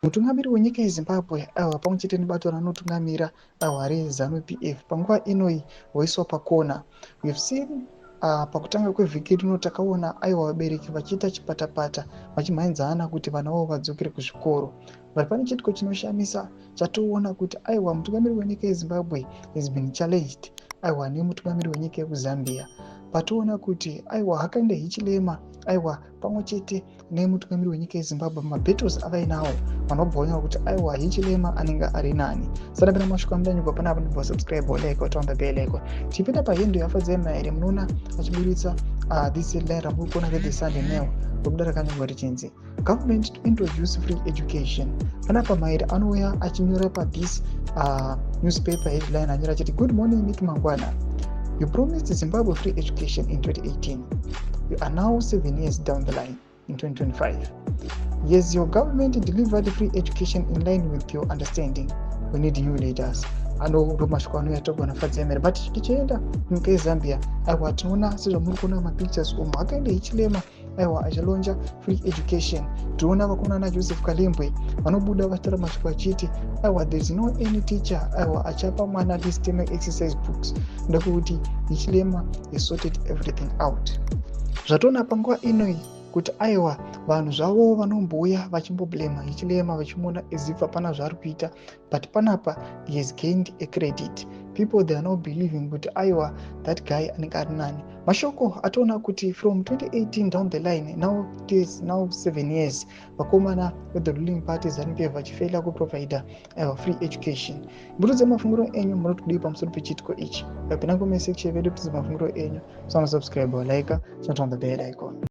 Mutungamiri wenyika yeZimbabwe, aiwa, pamwe chete nebato raanotungamira, aiwa, reZANU PF, panguva inoi voiswa pakona. We've seen pakutanga kwevhiki rino takaona, aiwa, vabereki vachiita chipatapata vachimhanyidzana kuti vana vavo vadzokere kuzvikoro. But pane chiitiko chinoshamisa chatoona kuti, aiwa, mutungamiri wenyika yeZimbabwe has been challenged, aiwa, nemutungamiri wenyika yekuZambia. Patoona kuti, aiwa, Hakainde Hichilema, aiwa, pamwe chete nemutungamiri wenyika yeZimbabwe, mabattles avainawo, vanobva vaona kuti, aiwa, Hichilema anenge ari nani. Sarapira mashoko amudanyigwa panapa, ndobva subscribe, like, waturn on the bell icon. Tichipinda pahandle yaFadzai Mahere, munoona achiburitsa this headline ramuri kuona reThe Sunday Mail, robuda rakanyorwa richinzi "Government to introduce free education". Panapa Mahere anouya achinyora pathis newspaper headline, anyora achiti, "Good morning, Nick Mangwana. You promised Zimbabwe free education in 2018. You are now 7 years down the line in 2025. Yes, your government delivered free education in line with your understanding? We need new leaders." Ano ndo mashoko anouya togona Fadzai Mahere. But tichienda kunyika yeZambia, aiwa, tinoona sezvamuri kuona mapictures umu, Hakainde Hichilema, aiwa, achilauncha free education. Tinoona vakomana naJoseph Kalembwe vanobuda vachitaura mashoko achiti, aiwa, there is no any teacher, aiwa, achapa mwana list exercise books, ndekuti Hichilema has sorted everything out. Zvatoona panguva inoi kuti, aiwa, vanhu zvavo vanombouya vachimboblema Hichilema, vachimuona as if hapana zvaari kuita, but panapa he has gained a credit. People, they are now believing kuti, aiwa, that guy anenge ari nani. Mashoko atoona kuti from 2018 down the line, now it is now 7 years, vakomana vethe ruling party ZANU PF vachifaila kuprovida, aiwa, free education. Mburudze mafungiro enyu, munoti kudii pamusoro pechiitiko ichi? Apinda comment section vedu, putidze mafungiro enyu. Sanosubscribe, like, turn on the bell icon.